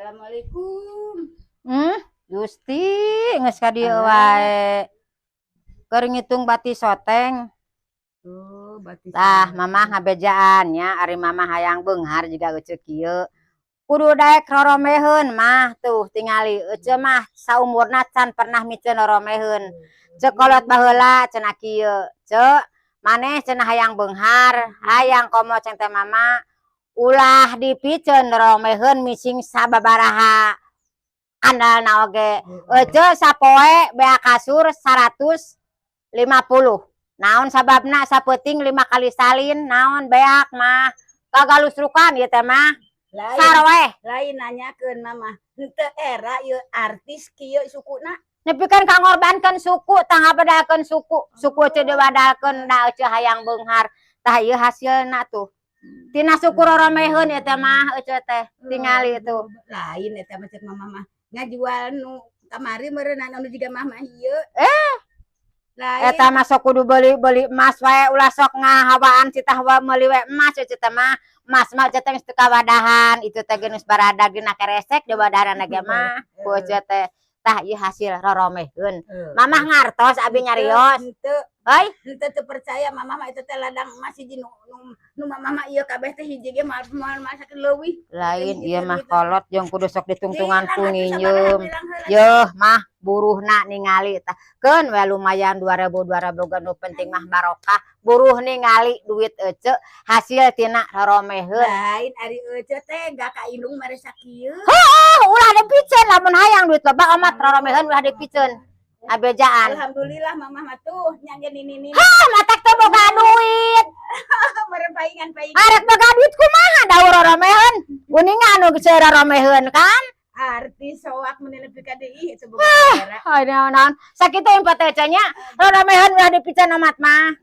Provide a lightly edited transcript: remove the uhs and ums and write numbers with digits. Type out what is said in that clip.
Assalamualaikum. Gusti, geus ka dieu Alah. wae. Keur ngitung bati soteng. Oh, bati. Tah, Mamah ngabejaan nya, ari Mamah hayang beunghar jiga eceu kieu. Kudu daek roromeheun, Mah. Tuh tingali eceu mah saumurna can pernah miceun roromeheun. Ceuk kolot baheula cenah kieu. "Ceu, maneh cenah hayang beunghar, hayang komo ceng teh Mama ulah dipiceun roromeheun mising sababaraha andalna oge." Eceu sapoe beak kasur 150. Naon sababna? Sapeuting 5 kali salin naon beak mah. Kagalusrukan ieu teh mah. Lain, Sarweh. lain nanyakeun Mama. Henteu era ieu artis kieu sukuna. Nepikeun ka ngorbankeun suku, tah ngabedalkeun suku. Suku eceu diwadalkeun da eceu hayang beunghar. Tah, ieu hasilna tuh. Tina suku roromeheun ieu teh mah eceu teh. Tingali tuh. Lain eta mah cek Mama mah. Ngajual nu kamari meureunana anu jiga Mama ieu. Eh, Lain. eta mah sok kudu beuli-beuli emas wae, ulah sok ngahawaan citah wa meuli we emas eceu teh mah. Emas mah eceu teh geus teu kawadahan, itu teh geus baradag dina keresek di wadahanna ge mah ku eceu teh. Tah, ieu hasil roromeheun. Mamah ngartos abi nyarios. Henteu. Heuy, Henteu, teu percaya Mama mah. Eta teh ladang emas hiji nu Mama mah ieu kabeh teh hiji ge moal moal masak leuwih. Lain ieu mah Duit. Kolot jeung kudu sok ditungtungan ku Bilang atuh nginjem. sabaraha, bilang heula. Yeuh mah buruhna ningali tah. Keun we lumayan 2000 2000 ge, nu penting mah barokah. Buruh ningali duit eceu hasil tina roromeheun. Lain ari eceu teh gak ka indung mere sakieu. Oh, ulah dipiceun lamun hayang duit loba omat roromeheun ulah dipiceun. Abejaan. Alhamdulillah Mama mah tuh nya ge nini nini. Ah, matak teu boga duit. Mere paingan paingan. Arek boga duit kumaha da roromeheun. Uninga anu geus roromeheun kan? Artis soak meni nepi ka deui itu boga era. Ay, naon naon. Sakitu info teh nya. Roromeheun ulah dipiceun omat mah.